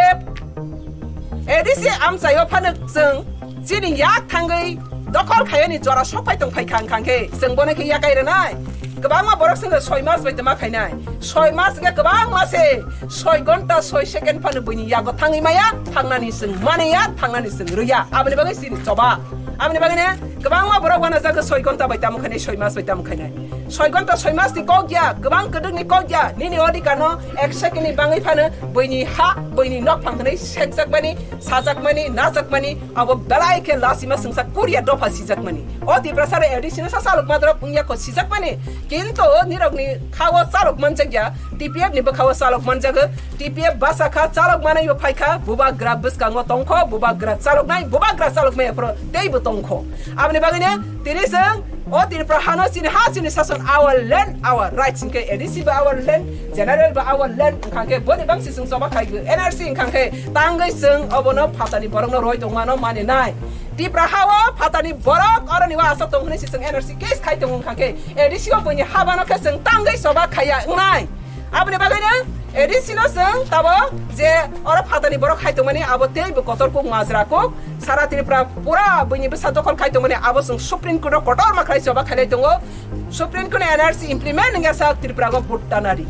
A D C amchaio phano chwng chini yak thangwi dokhol khayani jora sok phai tong phai kha wngkha khe, chwng bono khe yakai rwnai. Kwbangma borok chwngno soi mas bai tongma khainai. Soi mas wngkhe kwbangma se, soi gonta, soi second phano buini yago thangwi maya, thangnani chwng mani ya, thangnani chwng rw ya. Aboni bagwi chini choba. Aboni bagwi ne kwbangma borok wana jaga soi gonta bai tamo khainai, soi mas bai tamo khainai. Soi gonta soi mas ni kok ya, kwbang kwdwk ni kok ya, nini odhikar no ek second ni bangwi phano buini ha, buini nok phang hwnwi sekjak mani, sajak mani, najak mani, abo belai khe lasima swngsa Korea dopha sijak mani. O Tiprasa rok A D C no sa salok madrok wngya kho sijak mani. Kintu nirok ni kha o salok manjak ya, T P F ni bwkha o salok manjago. T P F basa kha chalok manai bo phai kha, bubagra bwskango tong kho, bubagra chalok nai, bubagra chalok maya phoro tei bo tong kho. Aboni bagwi no tini chwng o Tripura hano chini ha chini sason our land, our rights hinkhe A D C bo our land, general bo our land wngkha khe boni bangsi chwng choba khai N R C wngkha khe tangwi chwng obono phatani borokno roi tongmano mani nai. Tripura hao phatani borok oroni o asok tong hwnwi se chwng N R C case khai tongo wngkha khe A D C o buini habano khe chwng tangwi choba khaiya wngnai. Aboni bagwino A D C no chwng tabo je oro phatani borok khai tongmani abo tei bo kotor kuk majra kuk sara Tripura pura buini bwsa dokhol khai tongmani abo chwng Supreme Court o kotorma khlai choba khailai tongo. Supreme Court ni N R C implement wngya sak Tripura go vote tanari.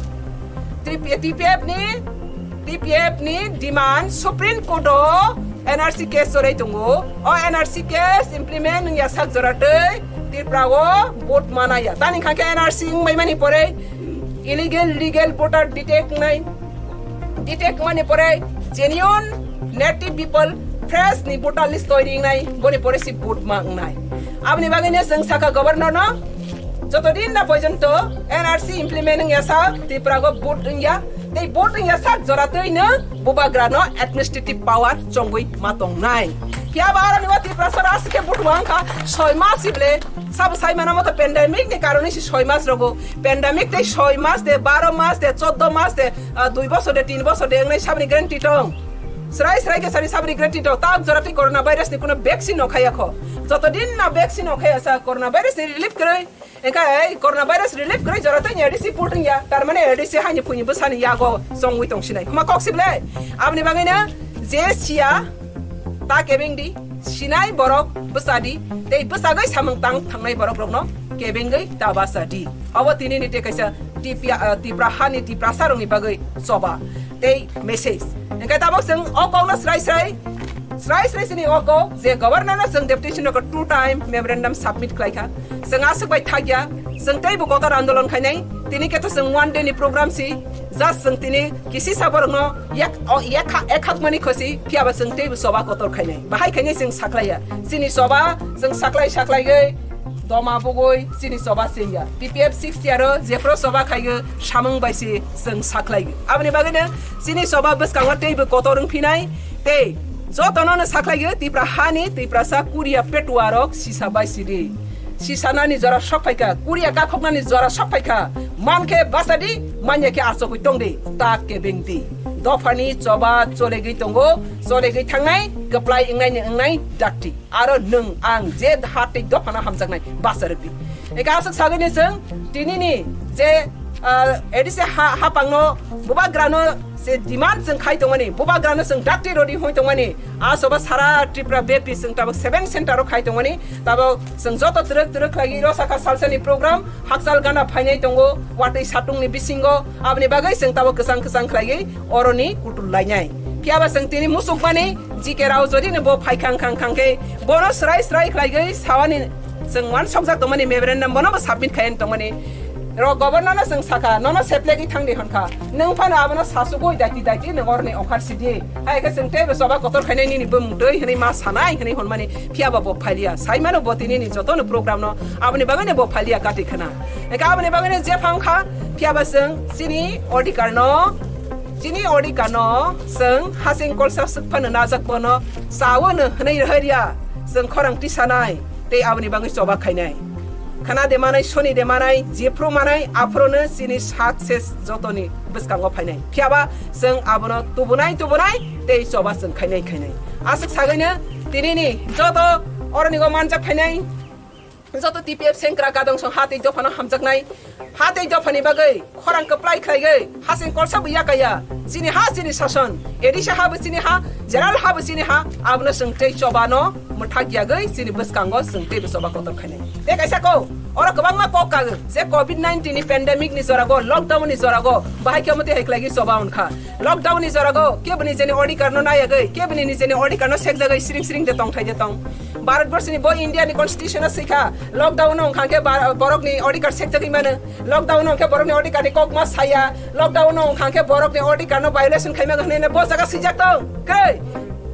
T P F ni, T P F ni demand Supreme Court o N R C case chorai tongo. O N R C case implement wngya sak jora tei Tripura o vote manaya. Tani kha khe N R C wngbai mani pore illegal, legal voter detect wngnai. Detect wngmani pore genuine native people fresh ni voter list toiri wngnai, boni pore si vote ma wngnai. Aboni bagwi no chwng sakha governor no, joto din na porjonto N R C implement wngya sa Tripura go vote wngya, tei vote wngya sa jora twi no bubagra no administrative power chongwi ma tongnai. Phiya ba aroni o Tripura sara aswk khe vote wngkha soi mas si ble, sabo sai mana moto pandemic ni karone si soi mas rogo, pandemic tei soi mas de, baro mas de, choddo mas de, ah, dui bosor de, tin bosor de, wngnai saboni guarantee tong. Srai srai khe sani saboni guarantee tong. Tabuk jora tei corona virus ni kuno vaccine no khaya kho. Joto din na vaccine no khaya sa corona virus ni relief kwrwi. Engkha ei corona virus relief kwrwi jora tei ni A D C put wngya. Tar mane A D C haini phuni bwsani yago chongwi tong sinai. Huma kok sible. Aboni bagwi na je siya ta kebeng di. Sinai borok bwsa di, tei bwsagwi samung tang thangnai borok rokno kebengwi ta basa di. Obo tini ni tei kaisa T P, ah, Tipra hani Tiprasa rokni bagwi choba tei message. Engkhe tabok chwng o kokno srai srai, srai srai chini o kok je governor no chwng deputation rokno two time memorandum submit khlai kha. Chwng aswk bai thakya, chwng tei bo kotor andolon khainai. Tini khe to chwng one day ni program si, Just chwng tini kisisa borokno yak, o, yak, ekhakmani khosi, phiyaba chwng teibo choba kotor khainai. Bahai khainai chwng saklaiya. Chini choba chwng saklai saklaiwi doma bugwi chini choba chengya. T P F six year o jephru choba khaiyo samung bai se chwng saklaiyo. Aboni bagwino chini choba bwskango teibo kotor wng phinai. Tei jotono no saklaiyo Tipra hani Tiprasa Korea petuarok sisa bai sidi. Sisanani jora sok phaikha, Korea kakhoknani jora sok phaikha. Mankhe bachadi, manya khe achogwi tongdi, ta kebengdi. Dophani choba cholegwi tongo, cholegwi thangnai, kwplai wngnaini wngnai dakti. Aro nwng ang je ha tei dophano hamjaknai, basa rwdi. Eka aswk sagwini chwng tinini je, ah, A D C ha, hapangno bubagrano se demand chwng khai tongmani, bubagrano chwng dakti rodi hoi tongmani, a soba sara Tripura bepi chwng tabuk seven center o khai tongmani, tabuk chwng joto twrwk twrwk khlaiwi rosakha salsani program, hakchal gana phainai tongo, watwi satungni bisingo, aboni bagwi chwng tabuk kwchang kwchang khlaiwi oroni kutul lainai. Phiyaba chwng tini musukmani, G K Rao jodi no bo phai khang khang khang khe, bono srai srai khlaiwi sawani chwng uansukjak tongmani memorandum bono bo submit khai tongmani. Ro governor no chwng sakha, nono seplek i thangdi honkha. Nwng phano abono sasugwi daiti daiti nwng oroni okhar sidi. Hai khe chwng teibo choba kotor khainai nini bumung twi hwnwi ma sanai hwnwi hwnmani phiyaba bo phailiya. Saimano bo tinini jotono program no aboni bagwino bo phailiya kati khna. Eka aboni bagwino je phang kha phiyaba chwng chini odhikar no, chini odhikar no chwng hasing kolsa swk phano najak bono chawo no hwnwi rwhai riya. Chwng khorang tisanai. Tei aboni bagwi choba khainai. Khana de manai, soni de manai, jephru manai, aphuru no chini success jotoni bwskango phainai. Phiyaba chwng abono tubunai, tubunai, tei choba chwng khainai, khainai. Aswk sagwino tinini joto oronigo manjak phainai, joto T P F sengkra gadong song ha tei dophano hamjaknai, ha tei dophani bagwi khorang kwplai khlaigwi, hasing kolsa bo yakaya, chini ha chini sason, A D C ha bo chini ha, general ha bo chini ha, abono chwng tei choba no mwthak yagwi chini bwskango chwng teibo choba kotor khainai. Tei kaisa kok, oro kwbangma kok kago, je covid nineteen ni pandemic ni jorago, lockdown ni jorago, bahai khe omo tei hai khlaigwi choba wngkha. Lockdown ni jorago kebo nijeni odhikar no nayagwi, kebo ni nijeni odhikar no sekjagwi siring siring de tong thai de tong. Bharat borsi ni bo India ni constitution o swikha, lockdown no wngkha khe bar-, borok ni odhikar sekjagwi mano. Lockdown no khe borokni odhikar ni kok ma saya. Lockdown no wngkha khe borokni odhikar no violation khaima hwnwi bo jaga swijak tong. Kwrwi.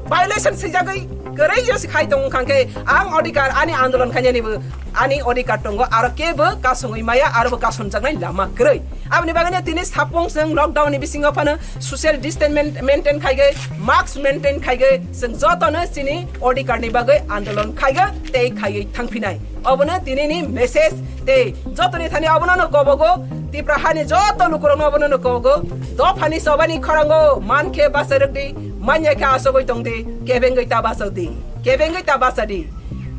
Violation swijagwi kwrwi yo si khai tong wngkha khe ang odhikar ani andolon khainani bo ani odhikar tongo aro kebo kasongwi maya aro bo kasonjaknai lama kwrwi. Aboni bagwi no tini sapung chwng lockdown ni bisingo phano social distance main-, maintain khaigwi, mask maintain khaigwi chwng jotono chini odhikar ni bagwi andolon khaigwi tei khaiwi thangphinai. Obono tinini message tei jotoni thani obono no kobogo, Tipra hani joto lukurokno obono no kobogo. Dophani chobani khorango mankhe basa rwkdi, manya khe asogwi tongdi, kebengwi ta basadi, kebengwi ta basadi.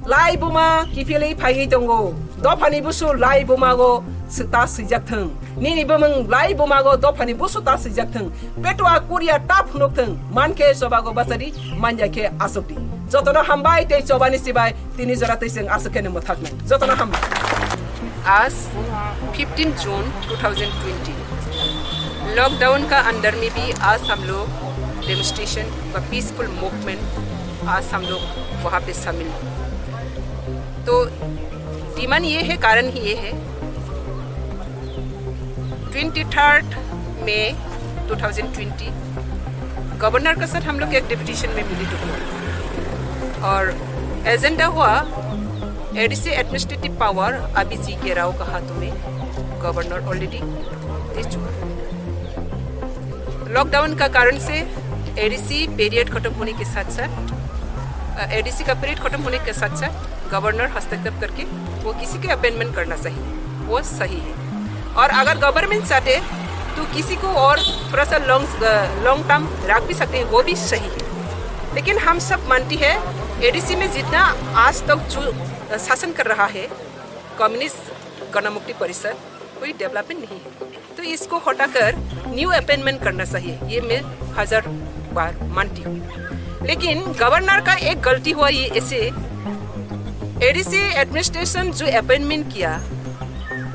Lai buma kiphilwi phaiwi tongo. Dophani busu lai bumago ta swijak thung. Nini bumung lai bumago dophani busu ta swijak thung. Petua kuria ta phunuk thung. Mankhe chobago basadi, manya khe asukdi. Jotono hambai tei chobani sibai tini jora tei chwng aswk khe nungmo thaknai. Jotono hambai. आज fifteen June two thousand twenty, lockdown का अंदर में भी आज हम लोग डेमोन्स्ट्रेशन व peaceful movement, आज हम लोग वहाँ पे शामिल हैं। तो डिमांड ये है, कारण ही ये है, ट्वेंटी थर्ड मई टू थाउजेंड ट्वेंटी गवर्नर के साथ हम लोग एक डेपुटेशन में मिलित हुए और एजेंडा हुआ एडीसी एडमिनिस्ट्रेटिव पावर अभी जीके राव का हाथों में गवर्नर ऑलरेडी दे चुका है। लॉकडाउन का कारण से एडीसी पीरियड खत्म होने के साथ साथ, अ, एडीसी का पीरियड खत्म होने के साथ साथ गवर्नर हस्तक्षेप करके वो किसी के अपॉइंटमेंट करना चाहिए, वो सही है। और अगर गवर्नमेंट चाहते तो किसी को और थोड़ा सा लॉन्ग, अ, लॉन्ग टर्म रख भी सकते हैं, वो भी सही है। लेकिन हम सब मानती है एडीसी में जितना आज तक जो, अ, शासन कर रहा है कम्युनिस्ट गणमुक्ति परिषद, कोई डेवलपमेंट नहीं है। तो इसको हटाकर न्यू अपॉइंटमेंट करना चाहिए, ये मैं हजार बार मानती हूँ। लेकिन गवर्नर का एक गलती हुआ, ये ऐसे एडीसी एडमिनिस्ट्रेशन जो अपॉइंटमेंट किया,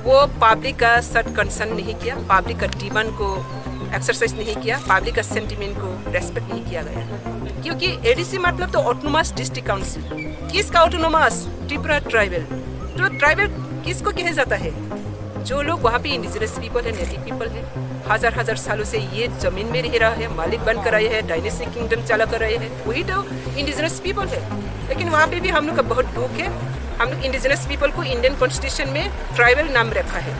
वो पब्लिक का साथ कंसर्न नहीं किया, पब्लिक का डिमांड को एक्सरसाइज नहीं किया, पब्लिक का सेंटिमेंट को रेस्पेक्ट नहीं किया गया। क्योंकि एडीसी मतलब तो ऑटोनोमस डिस्ट्रिक्ट काउंसिल। किसका ऑटोनोमस? त्रिपुरा ट्राइबल। तो ट्राइबल किसको कहा जाता है? जो लोग वहाँ पे इंडिजिनस पीपल है, नेटिव पीपल है, हजार हजार सालों से ये जमीन में रह रहा है, मालिक बनकर आए हैं, डायनेस्टिक किंगडम चला कर रहे हैं, वही तो इंडिजिनस पीपल है। लेकिन वहाँ पे भी हम लोग का बहुत दुख है। हम लोग इंडिजिनस पीपल को इंडियन कॉन्स्टिट्यूशन में ट्राइबल नाम रखा है।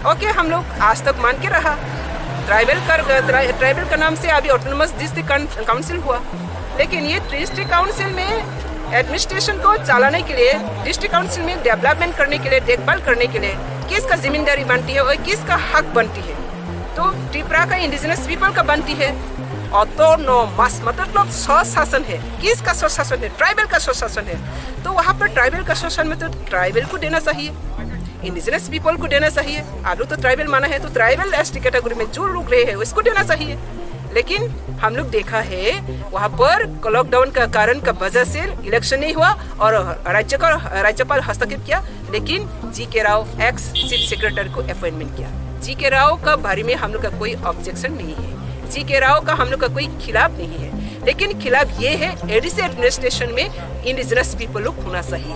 ओके, हम लोग आज तक मान के रहा, ट्राइबल कर ट्राइबल का नाम से अभी ऑटोनोमस डिस्ट्रिक्ट काउंसिल हुआ। लेकिन ये डिस्ट्रिक्ट काउंसिल में एडमिनिस्ट्रेशन को चलाने के लिए, डिस्ट्रिक्ट काउंसिल में डेवलपमेंट करने के लिए, देखभाल करने के लिए किसका जिम्मेदारी बनती है और किसका हक बनती है? तो टिपरा का इंडिजिनस पीपल का बनती है। ऑटोनोमस मतलब स्वशासन है। किसका स्वशासन है? ट्राइबल का स्वशासन है। तो वहाँ पर ट्राइबल का स्वशासन में तो ट्राइबल को देना चाहिए, इंडिजिनस पीपल को देना चाहिए। आप लोग तो ट्राइबल माना है, तो ट्राइबल एसटी कैटेगरी में जो लोग रहे हैं, उसको देना चाहिए। लेकिन हम लोग देखा है, वहाँ पर लॉकडाउन का कारण का वजह से इलेक्शन नहीं हुआ और राज्य का, राज्यपाल हस्तक्षेप किया, लेकिन जी के राव एक्स चीफ सेक्रेटरी को अपॉइंटमेंट किया। जी के राव का बारे में हम लोग का कोई ऑब्जेक्शन नहीं है, जी के राव का हम लोग का कोई खिलाफ नहीं है, लेकिन खिलाफ ये है, एडीसी एडमिनिस्ट्रेशन में इंडिजिनस पीपल लोग होना चाहिए।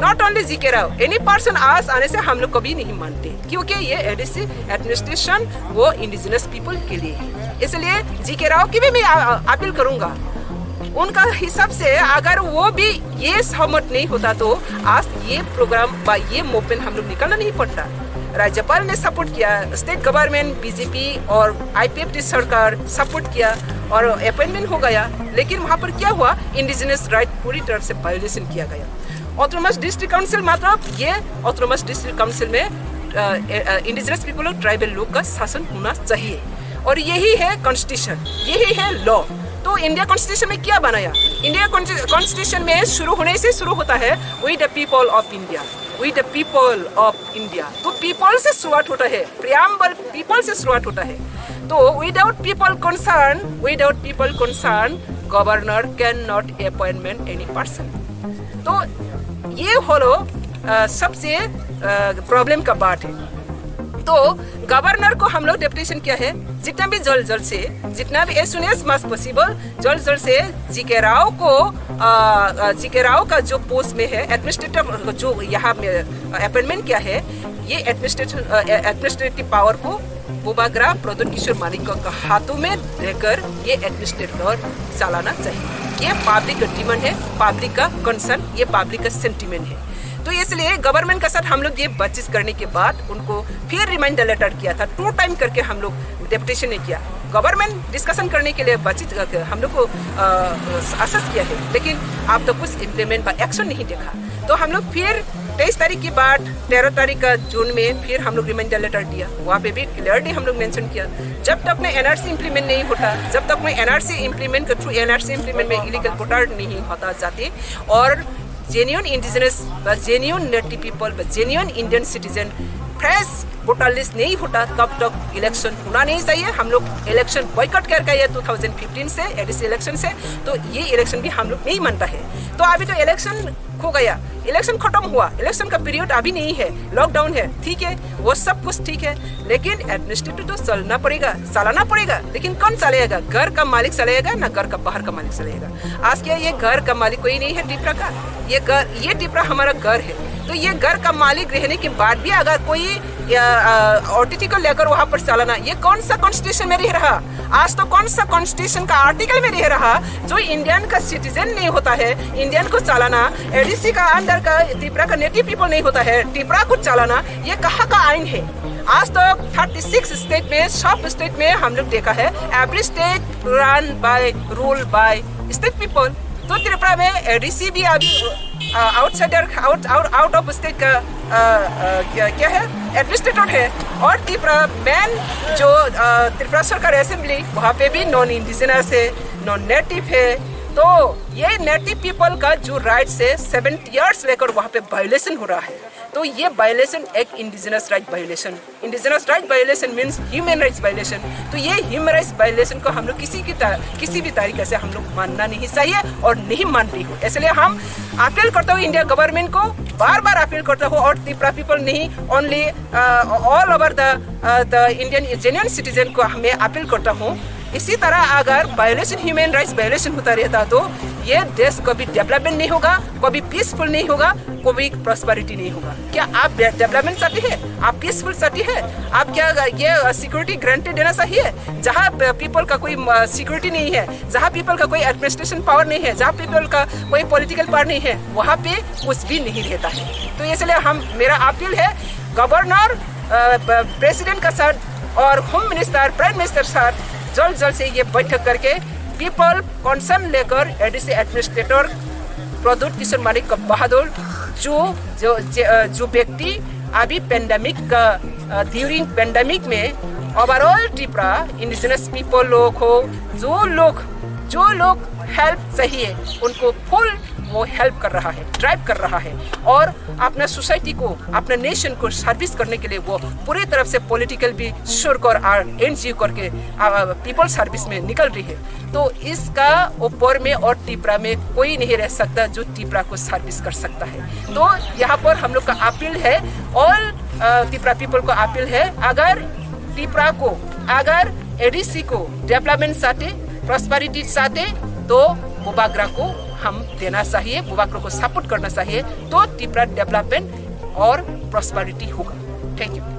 नॉट ओनली जी के राव, एनी पर्सन आज आने से हम लोग कभी नहीं मानते, क्योंकि ये एडीसी एडमिनिस्ट्रेशन वो इंडिजिनस पीपल के लिए है। इसलिए जी के राव की भी मैं आ- आ- अपील करूंगा, उनका हिसाब से अगर वो भी ये सहमत नहीं होता तो आज ये प्रोग्राम व ये मूवमेंट हम लोग निकालना नहीं पड़ता। राज्यपाल ने सपोर्ट किया, स्टेट गवर्नमेंट, बीजेपी और आईपीएफटी सरकार सपोर्ट किया और अपॉइंटमेंट हो गया। लेकिन वहाँ पर क्या हुआ? इंडिजिनस राइट पूरी तरह से वायोलेशन किया गया। ऑटोनोमस डिस्ट्रिक्ट काउंसिल मतलब ये ऑटोनोमस डिस्ट्रिक्ट काउंसिल में इंडिजिनस पीपल और ट्राइबल लोग का शासन होना चाहिए। और यही है कॉन्स्टिट्यूशन, यही है लॉ। तो इंडिया कॉन्स्टिट्यूशन में क्या बनाया? इंडिया कॉन्स्टिट्यूशन में शुरू होने से शुरू होता है, "We the people of India, we the people of India।" तो पीपल से शुरुआत होता है, प्रियम्बल पीपल से शुरुआत होता है। तो without people consent, without people consent, governor cannot appointment any person। तो ये হলো सबसे प्रॉब्लम का बात है। तो गवर्नर को हम लोग डेपुटेशन किया है, जितना भी जल्द जल्द से, जितना भी as soon as much possible, जल्द जल्द से जी के राव को, जी के राव का जो पोस्ट में है, एडमिनिस्ट्रेटर जो यहाँ में अपॉइंटमेंट किया है, ये एडमिनिस्ट्रेशन एडमिनिस्ट्रेटिव पावर को बुबाग्रा प्रद्युत किशोर मलिक का हाथों में देकर ये एडमिनिस्ट्रेटर चलाना चाहिए। ये पब्लिक का डिमांड है, पब्लिक का कंसर्न, ये पब्लिक का सेंटिमेंट है। तो इसलिए गवर्नमेंट के साथ हम लोग ये बातचीत करने के बाद उनको फिर रिमाइंडर लेटर किया था, टू टाइम करके हम लोग डेपुटेशन ने किया। गवर्नमेंट डिस्कशन करने के लिए बातचीत करके हम लोग को असेस किया है, लेकिन आप तो कुछ इम्प्लीमेंट का एक्शन नहीं देखा। तो हम लोग फिर तेईस तारीख के बाद तेरह तारीख का जून में फिर हम लोग रिमाइंडर लेटर दिया, वहाँ पे भी क्लियरली हम लोग मेंशन किया, जब तक में एनआरसी इम्प्लीमेंट नहीं होता, जब तक में एनआरसी इम्प्लीमेंट के थ्रू एनआरसी इम्प्लीमेंट में इलीगल कोटा नहीं होता जाते और genuine indigenous, genuine native people, genuine Indian citizen, fresh voter list नहीं होता, तब तक इलेक्शन होना नहीं चाहिए। हम लोग इलेक्शन बॉयकॉट करके ये टू थाउजेंड फिफ्टीन से, एडीसी इलेक्शन से, तो ये इलेक्शन भी हम लोग नहीं मानता है। तो अभी तो इलेक्शन हो गया, इलेक्शन खत्म हुआ, इलेक्शन का पीरियड अभी नहीं है, लॉकडाउन है, ठीक है, वो सब कुछ ठीक है, लेकिन एडमिनिस्ट्रेटिव तो चलना पड़ेगा, चलाना पड़ेगा। लेकिन कौन चलाएगा? घर का मालिक चलाएगा ना घर का बाहर का मालिक चलाएगा? आज क्या ये घर का मालिक कोई नहीं है टिपरा का? ये घर, ये टिपरा हमारा घर है, तो ये घर का मालिक रहने के बाद भी अगर कोई ऑटिटी को लेकर वहां पर चलाना, ये कौन सा कॉन्स्टिट्यूशन में रह रहा? आज तो कौन सा कॉन्स्टिट्यूशन का आर्टिकल में रह रहा जो इंडियन का सिटीजन नहीं होता है, इंडियन को चलाना, एडीसी का अंडर का टिपरा का नेटिव पीपल नहीं होता है, टिपरा को चलाना, ये कहाँ का आइन है? आज तो थर्टी सिक्स स्टेट में, सब स्टेट में हम लोग देखा है, every state run by, rule by state people। तो त्रिपुरा में एडीसी भी अभी outsider, out out out of state का अ, अ, क्या, क्या है, एडमिनिस्ट्रेटर है। और त्रिपुरा मेन जो अ, त्रिपुरा सरकार असेंबली, वहाँ पे भी नॉन इंडिजिनस है, नॉन नेटिव है। तो ये नेटिव पीपल का जो राइट्स है, सेवेंटी ईयर्स लेकर वहाँ पे वायोलेशन हो रहा है। तो ये वायोलेशन एक indigenous right violation, indigenous right violation means human rights violation. तो ये ह्यूमन राइट्स वायोलेशन को हम लोग किसी की ता-, किसी भी तरीके से हम लोग मानना नहीं चाहिए और नहीं मान रही हो। इसलिए हम अपील करता हूँ इंडिया गवर्नमेंट को, बार बार अपील करता हूँ, और त्रिपुरा पीपल नहीं, only all over the the Indian genuine citizen को मैं अपील करता हूँ। इसी तरह अगर वायलेशन, ह्यूमन राइट्स वायलेशन होता रहता तो ये देश कभी डेवलपमेंट नहीं होगा, कभी पीसफुल नहीं होगा, कभी प्रॉस्पेरिटी नहीं होगा। क्या आप डे-, डेवलपमेंट चाहते हैं? आप पीसफुल चाहते हैं? आप क्या ये सिक्योरिटी गारंटी देना चाहिए? जहाँ प-, पीपल का कोई, अ, सिक्योरिटी नहीं है, जहाँ पीपल का कोई एडमिनिस्ट्रेशन पावर नहीं है, जहाँ पीपल का कोई पॉलिटिकल पावर नहीं है, वहाँ पे कुछ भी नहीं रहता है। तो इसलिए हम, मेरा अपील है गवर्नर, अ, प-, प्रेसिडेंट का साथ और होम मिनिस्टर, प्राइम मिनिस्टर साथ जल्द जल्द से ये बैठक करके पीपल कंसर्न लेकर एडीसी एडमिनिस्ट्रेटर प्रद्युत किशोर मानिक बहादुर जो, जो, जे-, अ, जो व्यक्ति अभी पेंडेमिक का, अ, ड्यूरिंग पेंडेमिक में ओवरऑल त्रिपुरा इंडिजिनस पीपल लोग हो, जो लोग, जो लोग हेल्प चाहिए उनको फुल वो हेल्प कर रहा है, ड्राइव कर रहा है और अपना सोसाइटी को, अपना नेशन को सर्विस करने के लिए वो पूरी तरफ से पॉलिटिकल भी छोड़कर और एनजीओ करके पीपल सर्विस में निकल रही है। तो इसका ऊपर में और त्रिपुरा में कोई नहीं रह सकता जो त्रिपुरा को सर्विस कर सकता है। तो यहाँ पर हम लोग का अपील है ऑल त्रिपुरा पीपल को अपील है, अगर त्रिपुरा को, अगर एडीसी को डेवलपमेंट चाहते, प्रॉस्पेरिटी चाहते, तो बुबाग्रा को हम देना चाहिए, बुबाग्रा को सपोर्ट करना चाहिए, तो त्रिपुरा डेवलपमेंट और प्रॉस्पेरिटी होगा। Thank you.